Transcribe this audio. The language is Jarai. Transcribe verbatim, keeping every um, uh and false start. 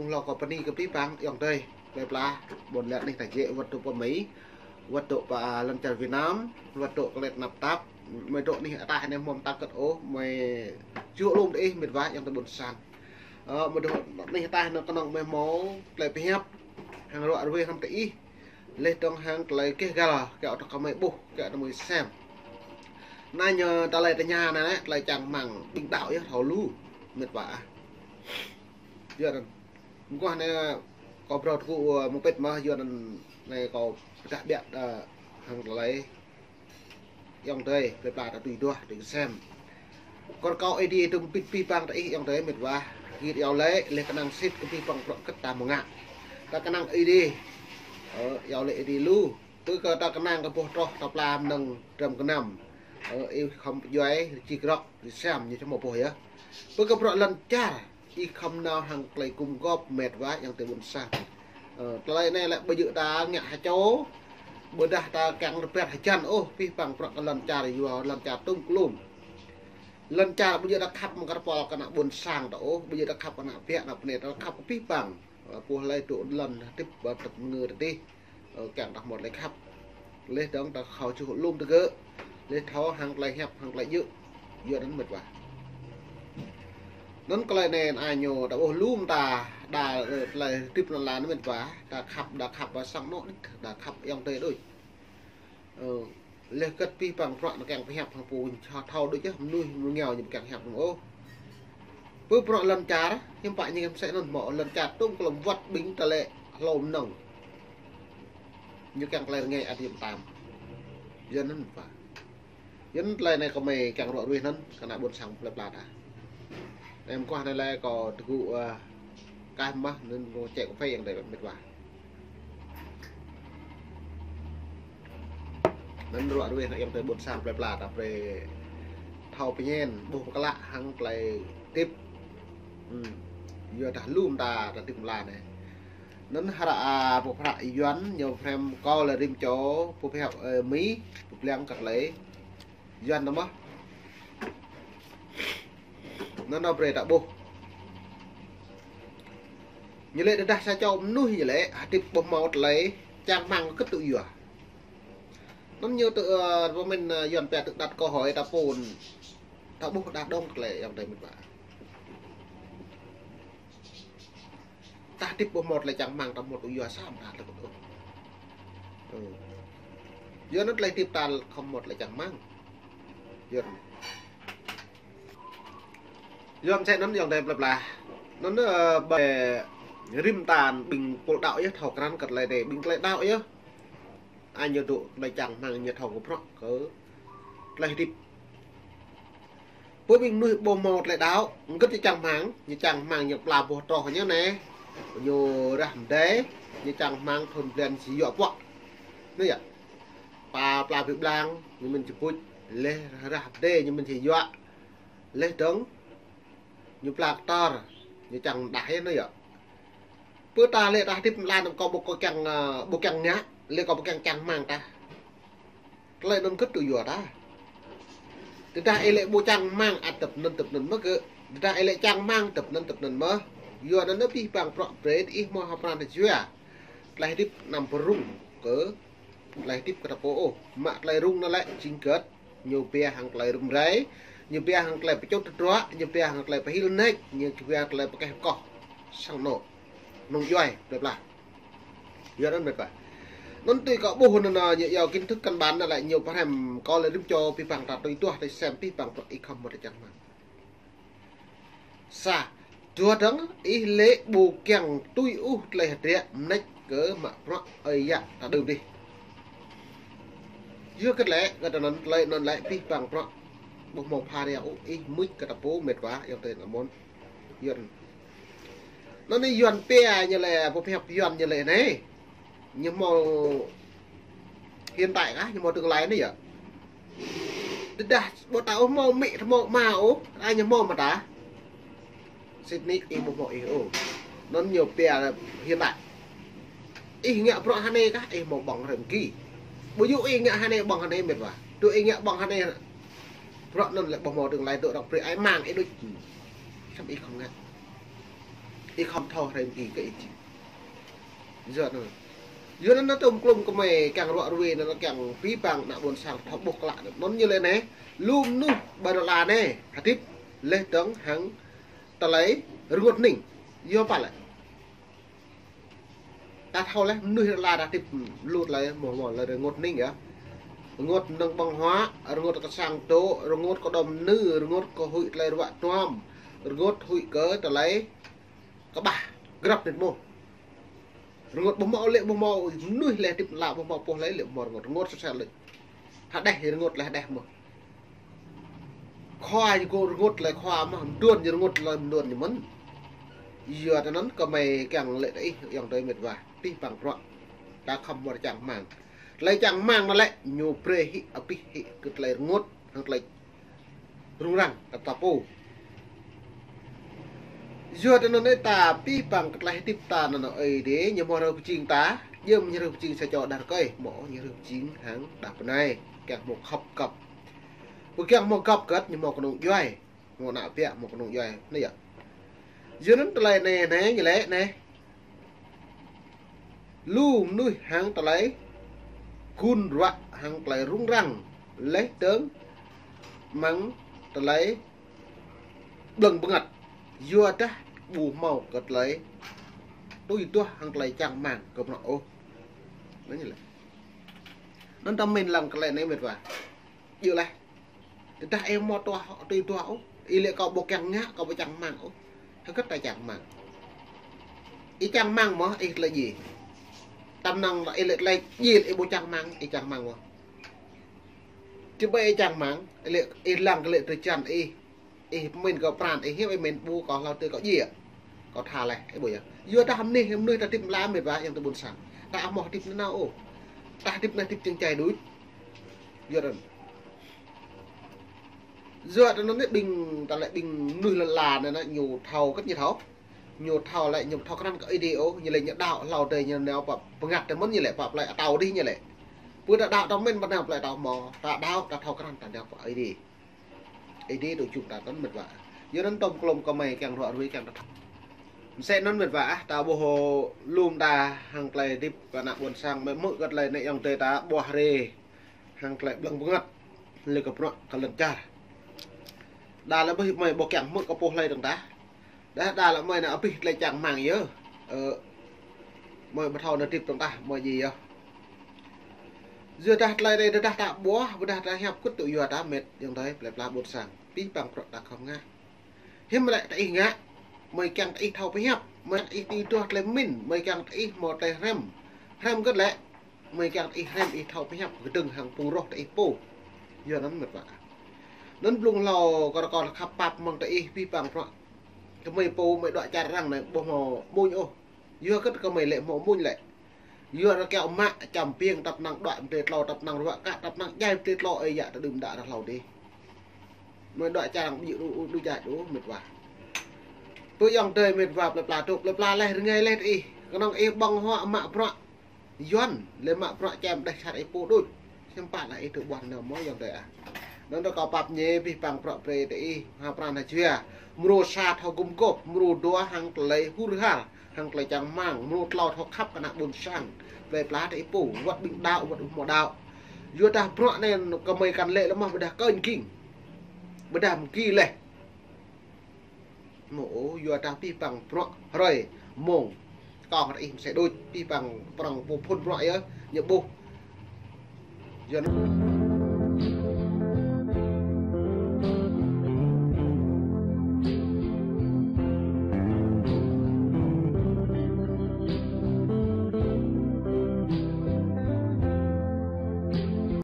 Hlâo kâo bơni kơ abih bang ayŏng adơi plơi pla ƀôn lan anih ta jĕ, wơ̆t dŏ pơ Mi, wơ̆t dŏ pơ lŏn čar Việt Nam, wơ̆t dŏ klĕt năp tap, mơi dŏ anih ataih anai hmâo tơkăt ôh, mơi čuh lŏm tơ ih mĕt wa ayŏng adơi ƀôn sang. Ơ, mơi dŏ anih ataih anai kơnơ̆ng mơi hmâo tơlơi pơhiăp hăng ruă ruih hrŏm tơ ih. Laih dơ̆ng hăng tơlơi keh găl, kiăng tơ kơ mơi ƀuh, kiăng tơ mơi sem. Anai ñu tơlơi tơña anai, tơlơi čang rơmang ƀing đaŏ yơh thâo lu mĕt wa ah. Yua anŭn. Mơguah anai kâo brơi tơgŭ, ơ, mơ̆ng pĭt mơ̆, yua anŭn anai kâo pơdah biă, ơ, hăng tơlơi ayŏng adơi plơi pla ta tui duah, tui sem. Kâo rơkâo Ơi Adai tŭm pĭt abih bang tơ ih ayŏng adơi mĕt wa. Git iâu laĭ, laih kơnang sĭt kơ abih bang bruă kơ̆t ta mơ̆ng ngă. Ta kơnang Ơi Adai. Ơ, iâu laĭ Ơi Adai lu. Pơ kơ ta kơnang kơ boh troh ta pla mơnơ̆ng dram gơnam. Ơ, ih khŏm pơdjuai, či krŏk, či sem, ñu či hmâo boh yơh. Pơ kơ bruă lŏn čar, ih khŏm nao hăng tơlơi gum gôp mĕt wa ayŏng adơi ƀôn sang. Ơ, tơlơi anai lĕ ƀu djơ̆ ta ngă ha čô, ƀôdah ta kiăng rơbat hơjăn ôh, abih bang bruă kơ lŏn čar yua lŏn čar tŭm klum. Lŏn čar ƀu djơ̆ ta khăp mơ̆ng kơpul kơ ană ƀôn sang ta ôh, ƀu djơ̆ ta khăp kơ ană biă ană bơnai, ta khăp kơ abih bang. Ơ, pô hlơi dŏ lŏn hơdip ƀơi tơp ngơ ta tih. Ơ, kiăng ta hmâo tơlơi khăp. Laih dơ̆ng ta thâo čuh lŏm tơ gơ̆. Laih thâo hăng tơlơi hiăp, hăng tơlơi djơ̆. Yua anŭn mĕt wa. Anŭn tơlơi anai ñu ta ƀuh lŏm ta đa, ơ, tơlơi hơdip lŏn lan mĕt wa. Ta khăp, đa khăp wa sang anŏ đôč, đa khăp ayŏng adơi đôč. Ơ, laih kơ̆t abih bang bruă anai kiăng pơhiăp hăng pô thâo, thâo đôč yơh, mơnuih mơ̆ng ngiao ñu kiăng hiăp mơ̆ng ôh. Pơ bruă lŏn čar, hiư̆m pă ñu kiăng mơsĕ anŭn mơ̆, lŏn čar tŭm klum wơ̆t ƀing tơlơi hlô mơnơ̆ng. Ñu kiăng tơlơi rơngai ăt yơ̆m tam. Yua anŭn pă. Yua anŭn tơlơi anai kơ mơi kiăng ruă ruih anŭn, kơ ană ƀôn sang plơi pla ta. Anai mơguah anai lĕ kâo tơgŭ, ơ, kah mơ̆, anŭn kâo čĕ kơphê ayŏng adơi mĕt wa. Anŭn ruă ruih ană ayŏng adơi ƀôn sang plơi pla ta brơi thâo pơñen, ƀuh pơklă hăng tơlơi hơdip. Ư. Yua dah lŏm ta, ta hơdip mơ̆ng lŏn anai. Anŭn hră, a, pô hră Yuan, ñu phrăm kâo lĕ rĭm čô, pô pơhiăp, ơ, Mi, pô blang kơ tơlơi Yuan anŭn mơ̆. Anŭn anai brơi ta ƀuh. Ñu lĕ tơdah sa čô mơnuih ñu lĕ, hơdip ƀu hmâo tơlơi čang rơmang kơ̆t tŭ yua. Anŭn ñu tŭ, ơ, pơmĭn, ơ, Yuan pia tŭ đặt câu hỏi ta pô. Ta ƀuh đa đŏng tơlơi ayŏng adơi mĕt wa. Ta hơdip ƀu hmâo tơlơi čang rơmang, ta hmâo tŭ yua sa mơta tơlơi kơ̆t ôh. Ơ. Yua anŭn tơlơi hơdip ta khŏm hmâo tơlơi čang rơmang. Yua anŭn. Yua mơsĕ anŭn ayŏng adơi plơi pla. Anŭn, ơ, ƀơi rĭm ta ƀing pô đaŏ yơh thâo krăn kơ tơlơi anai, ƀing tơlơi đaŏ yơh. Ai ñu dŏ tơlơi čang rơmang ñu thâo kơ bruă kơ tơlơi hơdip. Pơ ƀing mơnuih ƀu hmâo tơlơi đaŏ, hơget ñu čang rơmang, ñu čang rơmang ñu pla boh troh ñu anai, ñu rah mơdai, ñu čang rơmang thun blan či yua pŏk. Anai yơh. Pă pla ƀơi blang, ñu mĭn či buč, laih rah mơdai ñu mĭn či yua. Laih dơ̆ng, ñu pla kơtor, ñu čang mơdah yơh anai yơh. Pơ ta lĕ ta hơdip mơ̆ng lŏn anŭn kâo ƀu kâo kiăng, ơ, ƀu kiăng ngă, lĕ kâo ƀu kiăng čang rơmang ta. Tơlơi anŭn kơ̆t tŭ yua ta. Tơdah ih lĕ ƀu čang rơmang ăt tơpơnŭn tơpơnŭn mơ̆ kơ. Tơdah ih lĕ čang rơmang tơpơnŭn tơpơnŭn mơ̆. Yua anŭn abih bang bruă brơi ih hmâo ha pran ta jua. Tơlơi hơdip anăm pơrŭng kơ tơlơi hơdip kơ ta pô ôh. Mă tơlơi rŭng anŭn lĕ jing kơ̆t. Ñu pia hăng tơlơi rŭng răng, ñu pia hăng tơlơi pơčŭt tơdruă, ñu pia hăng tơlơi pơhil nač, ñu pia tơlơi pơkeh pơkoh. Sang anŏ. Mơ̆ng djuai, plơi pla. Yua anŭn mĕt wa. Anŭn tui kâo ƀuh anŭn, ơ, ñu yua kiến thức căn bản anŭn lĕ ñu pơhrăm kâo lĕ rĭm čô abih bang ta tui duah tui sem abih bang bruă ih khŏm hmâo tơlơi čang rơmang. Sa, dua dơ̆ng, ih lĕ ƀu kiăng tui ôh tơlơi hơdră mơneč kơ mă bruă ơi yă ta đưm dih. Yua kơ tơlơi, kơ tơlơi anŭn, tơlơi anŭn lĕ abih bang bruă ƀu hmâo pha rơyao ôh, ih mưč kơ ta pô mĕt wa, ayŏng adơi ană mơ̆n. Yuan. Anŭn anai Yuan pia ñu lĕ, pô pơhiăp Yuan ñu lĕ anai. Ñu hmâo hiện tại kah, ñu hmâo tương lai anai yơh. Tơdah ƀu ta ôh hmâo amĭ, hmâo ama ôh, ai ñu hmâo mơ̆ ta. Sĭt nik ih ƀu hmâo ih ôh. Anŭn ñu pia hiện tại. Ih ngă bruă hơnai kah, ih hmâo ƀơ̆ng hrơi mơ̆ng ki. Ƀu djơ̆ ih ngă hơnai ƀơ̆ng hơnai mĕt wa. Tŭ ih ngă ƀơ̆ng hơnai bruă anŭn lĕ ƀu hmâo tương lai, tŭ rŏk brơi ai mang ih đôč. Samơ̆ ih khŏm ngă. Ih khŏm thâo hrơi mơgi kơ ih jing. Yua anŭn. Yua anŭn tơm klum kơmơi kiăng ruă ruê anŭn kiăng pơpă ană ƀôn sang thâo ƀuh klă anŭn ñu lĕ anai. Lu mơnuih ƀơi lŏn anai hơdip laih dơ̆ng hăng tơlơi rơngot hning. Yua pă lĕ. Ta thâo laih mơnuih lŏn anai hơdip lu tơlơi mơ̆ mơ̆ tơlơi rơngot hning yơh. Rơngot mơnơ̆ng ƀơ̆ng huă, rơngot kơ sang tŏ, rơngot kơ đom nư, rơngot kơ huĭ tơlơi ruă tuam, rơngot huĭ kơ tơlơi kơƀah grăp nit mơ̆. Rơngot ƀu hmâo lĕ ƀu hmâo mơnuih laih hơdip lŏn ƀu hmâo pô laih lĕ ƀu hmâo rơngot, rơngot sơsel lĕ. Hơđeh rơngot laih hơđeh mơ̆. Khua ñu kơ rơngot laih khua mơ̆, mơduôn ñu rơngot laih mơduôn ñu mơ̆n. Yua anŭn kơmơi kiăng lĕ tơ ih ayŏng adơi mĕt wa, pơpă bruă. Ta khŏm mơ̆ čang rơmang. Tơlơi čang rơmang anŭn lĕ ñu brơi hĭ abih hĭ kơ tơlơi rơngot, hăng tơlơi rŭng răng, ta ta pô. Yua anŭn anai ta pơpă kơ tơlơi hơdip ta anŭn Ơi Adai, ñu mơ̆ hrơi pơjing ta, jơ̆m ñu hrơi pơjing sa čô đah rơkơi, mơ̆ ñu hrơi pơjing hăng đah bơnai, kiăng mơ̆ khŏp găp. Pơ kiăng mơ̆ găp găt, ñu mơ̆ kơnung djuai, mơ̆ ană ƀiă, mơ̆ kơnung djuai, anai yơh. Yua anŭn tơlơi anai, anai, ñu lĕ, anai. Lu mơnuih hăng tơlơi gun ruă hăng tơlơi rŭng răng laih dơ̆ng mơ̆ng tơlơi ƀlơ̆ng bơngăt. Yua dah ƀu hmâo kơ tơlơi tui duah hăng tơlơi čang rơmang kơ bruă ôh. Anŭn ñu lĕ. Anŭn tơm min lăng tơlơi anai mĕt wa. Yua laih. Tơdah ih mơ̆ tuah tui duah ôh, ih lĕ kâo ƀu kiăng ngă, kâo ƀu čang rơmang ôh. Hơget ta čang rơmang? Ih čang rơmang mơ̆, ih tơlơi djai. Tơm năng ih lĕ tơlơi djai, ih ƀu čang rơmang, ih čang rơmang mơ̆. Či ƀai ih čang rơmang, ih lĕ, ih lăng kơ lĕ tơčan ih, ih pơmĭn kơ pran, ih hiăp ih mĭn ƀu kâo hlâo tơ kâo djai. Kâo tha laih, ih ƀuh yơh. Yua dah mơnuih, mơnuih ta hơdip mlam mĕt wa, ayŏng adơi ƀôn sang. Ta ƀu hmâo hơdip nanao ôh. Ta hơdip anai hơdip čơ̆ng čai đôč. Yua anŭn. Yua anŭn anai ƀing, ta lĕ ƀing mơnuih lŏn anai anŭn ñu thâo kơ ñu thâo. Ñu thâo lĕ ñu thâo krăn kơ Ơi Adai ôh, ñu lĕ ñu đaŏ hlâo adơi ñu nao pơ bơngăt tơ mơ̆n ñu lĕ pơ plơi atâo dih ñu lĕ. Pơ ta đaŏ tơ mơ̆n pơ nao plơi atâo mơ̆, ta đaŏ ta thâo krăn ta nao pơ Ơi Adai. Ơi Adai tŭ jum ta tơl mĕt wa. Yua anŭn tơm klum kơmơi kiăng ruă ruê kiăng ta thâo. Mơsĕ anŭn mĕt wa ah, ta ƀuh lŏm ta hăng tơlơi hơdip kơ ană ƀôn sang mơ̆ hmư̆ kơ tơlơi anai ayŏng adơi ta ƀuh rê. Hăng tơlơi ƀlơ̆ng bơngăt. Lĕ kơ bruă kơ lŏn čar. Đa lĕ ƀuh mơi ƀu kiăng hmư̆ kơ pô hlơi dơ̆ng tah. Dah đa lĕ mơi anai abih tơlơi čang rơmang yơh. Ơ, mơi ƀu thâo anai hơdip dơ̆ng tah, mơi djai yơh. Yua dah tơlơi anai dah ta ƀuh, ƀôdah ta hiăp kŭt tŭ yua ta mĕt ayŏng adơi plơi pla ƀôn sang. Pơpă bruă ta khŏm ngă. Hiư̆m lĕ tơ ih ngă, mơi kiăng tơ ih thâo pơhiăp, mơi kiăng ih tui duah tơlơi pơmĭn, mơi kiăng tơ ih hmâo tơlơi hrăm. Hrăm hơget lĕ, mơi kiăng tơ ih hrăm ih thâo pơhiăp kơdơ̆ng hăng phung roh tơ ih pô. Yua anŭn mĕt wa. Anŭn blung hlâo kơ rơkâo khăp pap mơ̆ng tơ ih pơpă bruă. Kơmơi pô mơi đuaĭ čar arăng anai ƀu hmâo amuñ ôh. Yua hơget kơmơi lĕ hmâo amuñ lĕ. Yua rơkâo mă čăm piêng tăp năng đuaĭ mơdê tlâo tăp năng ruă kă tăp năng djai mơdê tlâo ơi yă tơdưm đă rơhlâo dih. Mơi đuaĭ čar arăng ƀu djơ̆ đu, đu djai đu mĕt wa. Pơ ayŏng adơi mĕt wa plơi pla tŭ, plơi pla laih rơngai laih tơ ih. Kơnơ̆ng ih ƀơ̆ng huă mă bruă. Yuan, lĕ mă bruă čem đeh sat ih pô đôč. Hiư̆m pă lĕ ih tŭ ƀuăn nao mơ̆ ayŏng adơi ah. Anŭn rơkâo pap ñu pơpă bruă brơi tơ ih, ha pran ha jua. Mrô sa thâo gum gôp, mrô dua hăng tơlơi hur har. Hăng tơlơi čang rơmang, mrô tlâo thâo khăp kơ ană ƀôn sang. Plơi pla tơ ih pô, wơ̆t ƀing đaŏ, wơ̆t ƀu hmâo đaŏ. Yua dah bruă anai kơmơi kăn lĕ lĕ mơ̆ ƀôdah kơnh king. Ƀôdah mơgi laih. Mơ̆ ôh, yua dah pơpă bruă hrơi mông. Kâo hơt ih mơsĕ đôč, pơpă prŏng pô phŭn bruă yơh, ñu ƀuh. Yua anŭn.